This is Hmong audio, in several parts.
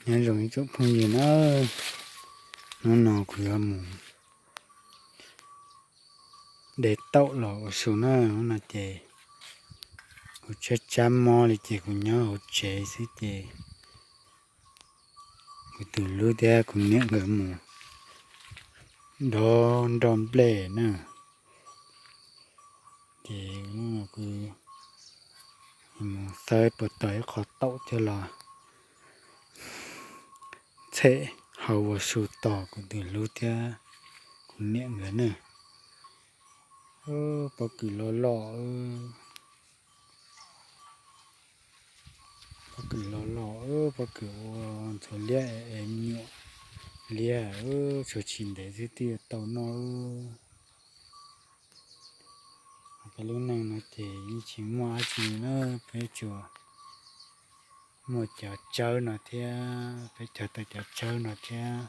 Nyob zoo ib tsoom phooj ywg na, hnub no kuv yuav mus de taum los ua su na. Hnub no ces kuv tshaib tsab mob li ces kuv nyob hauv tsev xwb ces kuv tus hlub thiab kuv niam nkawd mus dob nroj nplej na. Ces hnub no kuv mus xawb puas tau ib qho taum coj los txhem hau ua su tos kuv tus hlub thiab kuv niam nkawd na. Pob kws loj loj, pob kws loj loj, pob kws ua ntxhuav liab es nyuam liab, tshuav tsis ntev xwb twb yuav tau noj. Peb lub neej no ces yeej tsis muaj dab tsi na, peb tsuas muaj cov tsawb no thiab, peb cog tau cov tsawb no thiab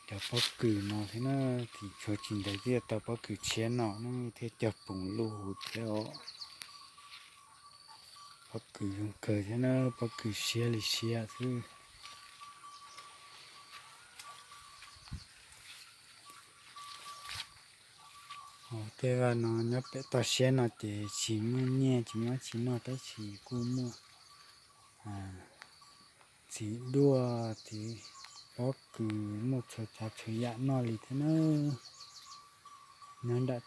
cov pob kws no thiab na, ces tshuav tsis ntev twb yuav tau pob kws tshiab no na thiab cog poom luj huv thiab os. Pob kws zoo kawg thiab na, pob kws siab li siab xwb. Tej vaj no nyob pem toj siab no ces tsis muaj nyiaj tsis muaj dab tsi noj tab sis kuj muaj txiv duaj, txiv pob kws, muaj txhua tsav txhua yam noj li thiab na. Nyob nram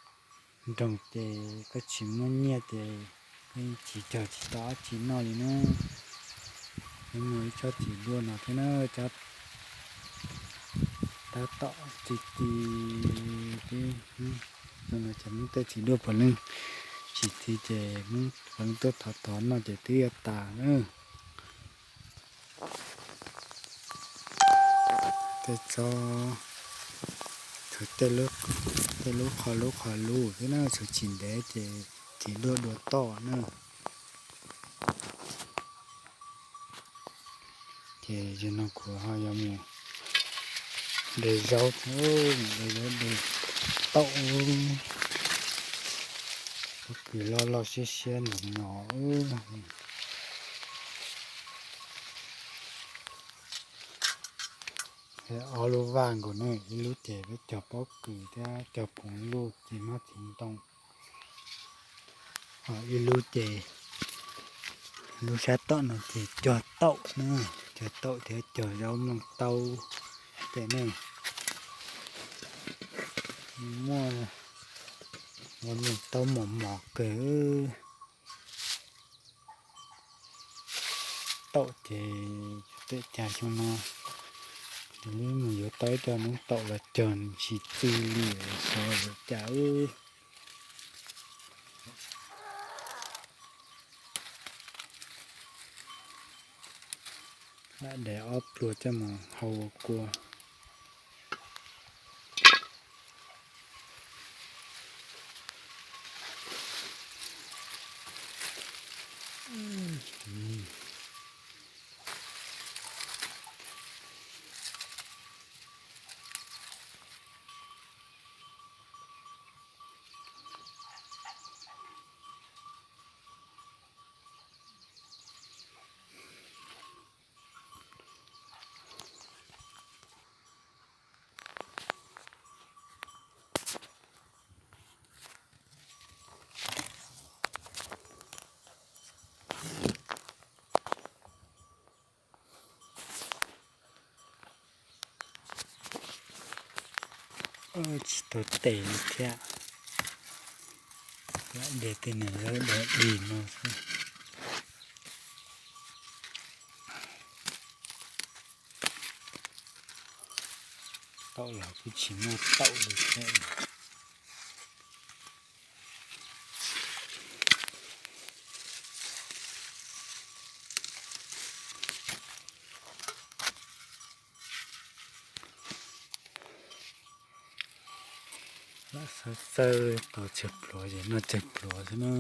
nroog ces koj tsis muaj nyiaj ces koj yeej tsis cog tsis tau dab tsi noj li na. Peb muaj ib tsob txiv duaj no thiab na, tab tom ti ti, peb no ces muab tej txiv duaj puav leej tsis ti ces muab puav leej tuaj thov thov noj ces twb yuav tas na. Tej tsob, tej lub qhov lub qhov lub thiab na, tshuav tsis ntev ces txiv duaj dua toj na. Ces zaum no kuv ho yuav mus de zaub, de zaub de taum, pob kws loj loj siab siab ntog no. Ob lub vaj nkaus ne, ib lub ces peb cog pob kws thiab cog poom luj ces muab txiv ntoo, ho ib lub ces lub sab tom no ces cog taum na, cog taum thiab cog zaub mloog taub tej ne. Muaj zaub mloog taub mos mos kawg. Taum ces pem cas xyoo no mus yuav tau ib co noob taum los cog tsis txwj li, xyov yuav cas. Lam de ob pluag coj mus hau ua kua. Tsis tau tes li thiab. Lam de tej niag zaub dog dig no xwb. Taum los kuj tsis muaj taum li thiab. Lam xav txawj tau tsawg pluav ces noj tsawg pluav xwb na.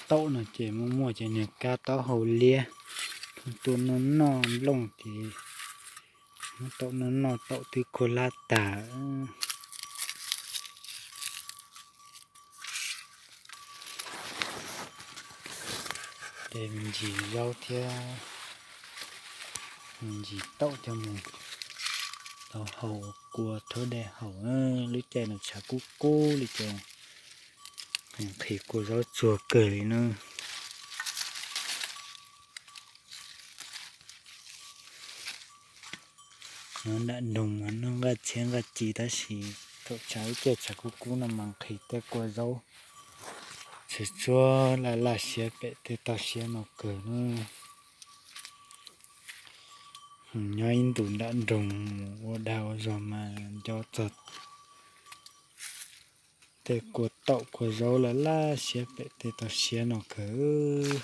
Taum no ces muaj muaj cov niag kab taub hau liab, tuaj noj noj nplooj ces muab taum noj noj taum twb khuab hlab tag. Ntsis zaub thiab ntsis taum coj mus tau haus kua rhaub dej haus. Lub caij no tshav kub kub li ces nqhis kua zaub tsuag kawg li na. Nyob nram nroog mas noj nqaij txhiab nqaij ci tab sis thaum tshav lub caij tshav kub kub no mas nqhis tej kua zaub tsuag tsuag laj laj siab pem tej toj siab no kawg na. Nyob ib ntus nram nroog mus ua dag ua zog mas nco txog tej kua taum kua zaub laj laj siab pem tej toj siab no kawg.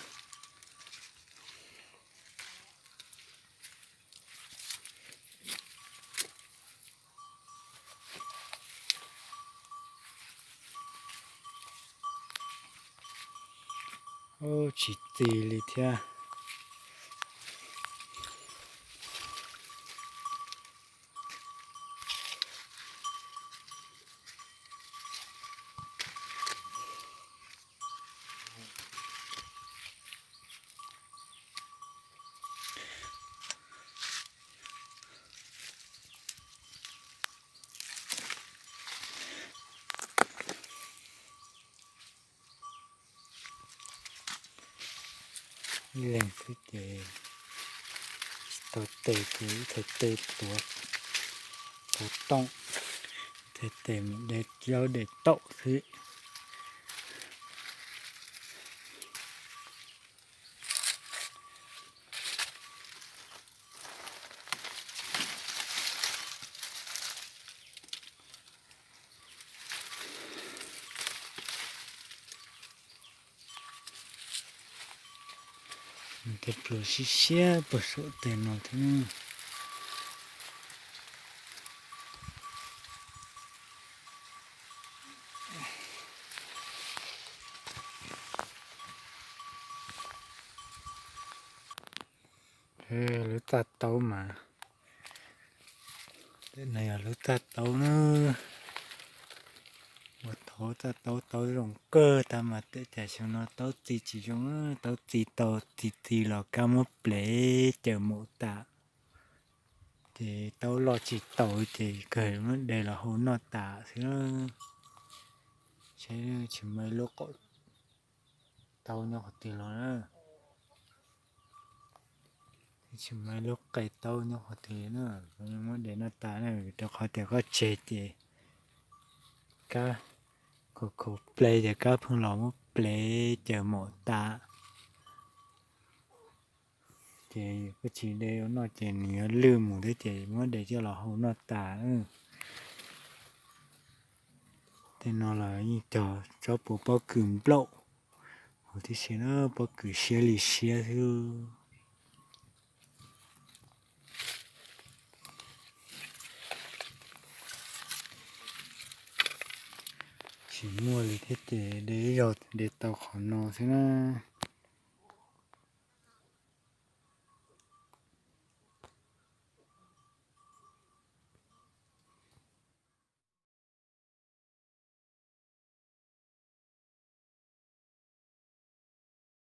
Tsis txi li thiab. Ib leeg xwb ces tsis tau tes ces ib txhais tes tuav, tuav tooj, ib txhais tes mus de zaub de taum xwb. Tej pluas siab siab puag saum tej no thiab. Lub txaj taub mas, no yog lub txaj taub na. Ua tau txaj taub, taub zoo kawg tag mas tej cas xyoo no taub txi tsis zoo, taub txi tau txi txi los kab muab plev caws maum tas. Ces taub loj tsis taus ces kawg muab de los hau noj tas xwb. Saib tsis muaj ib lub qaum taub nyob qhov twg los na. Tsis muaj ib lub qe taub nyob qhov twg na, muab de noj tas na, rau qhov tias koj tseg ces kab, khaus khaus ple ces kab pheej los muab plev caws maum tas. Ces koj tsis de ua noj ces nws yuav lwj mus thiab ces muab de coj los hau noj tas. Tej no los yeej cog tsob puas pob kws nplaum huv tib si na, pob kws siab li siab xwb. Tsis muaj li thiab ces de ib zaug de tau qhov no xwb na.